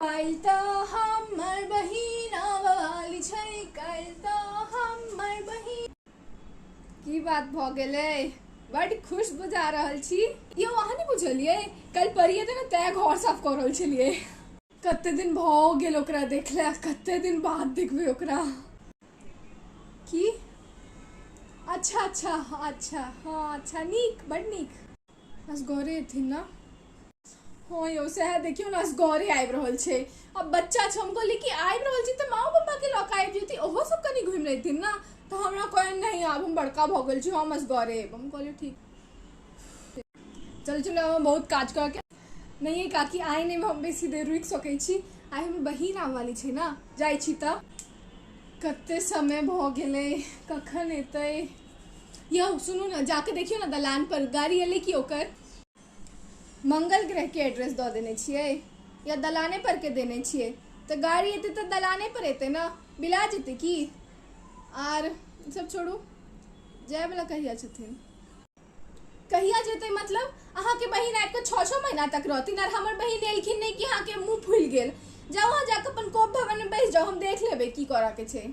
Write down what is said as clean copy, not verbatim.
काल्हि तऽ हमर बहिन आबऽवाली छै, काल्हि तऽ हमर बहिन। की बात भऽ गेलै? बड्ड खुश बुझा रहल छी यौ। अहाँ नहि बुझलियै, काल्हि परिये तऽ ने तैं घर साफ कऽ रहल छलियै। कते दिन भऽ गेल ओकरा देखला, कते दिन बाद देखबै ओकरा। की? अच्छा अच्छा अच्छा, हँ, अच्छा, नीक, बड्ड नीक। असगरे एथिन ने? हँ यौ, सएह देखियौ ने, असगरे आबि रहल छै। आब बच्चा छै। हम कहलियै कि आबि रहल छी तऽ माओ पप्पाके लऽ कऽ आबि जैती, ओहो सब कनि घुमि लेथिन ने। तऽ हमरा कहै, नहि, आब हम बड़का भऽ गेल छी, हम असगरे एब। हम कहलियै ठीक, चल चलू, हम बहुत काज करके नहि। काकी, आइ नहि हम बेसी देर रुकि सकै छी। आइ हमर बहिन आबऽवाली छै ने। जाइ छी तऽ। कते समय भऽ गेलै, कखन एतै यौ? सुनू ने, जाके देखियौ ने दलान पर गाड़ी एलै कि ओकर। मंगल ग्रह के एड्रेस दऽ देने छियै या दलाने पर के देने छियै? तऽ गाड़ी एतै तऽ दलाने पर एतै ने, बिला जेतै की? आर सब छोड़ू, जायवला कहिया छथिन? कहिया जेतै मतलब? अहाँके बहिन आबि कऽ 6 6 महीना तक रहथिन आर हमर बहिन एलखिन नहि कि अहाँके मुँह फूलि गेल? जाउ, अहाँ जाकऽ अपन कोप भवनमे बैस जाउ, हम देख लेबै की करऽ के छै।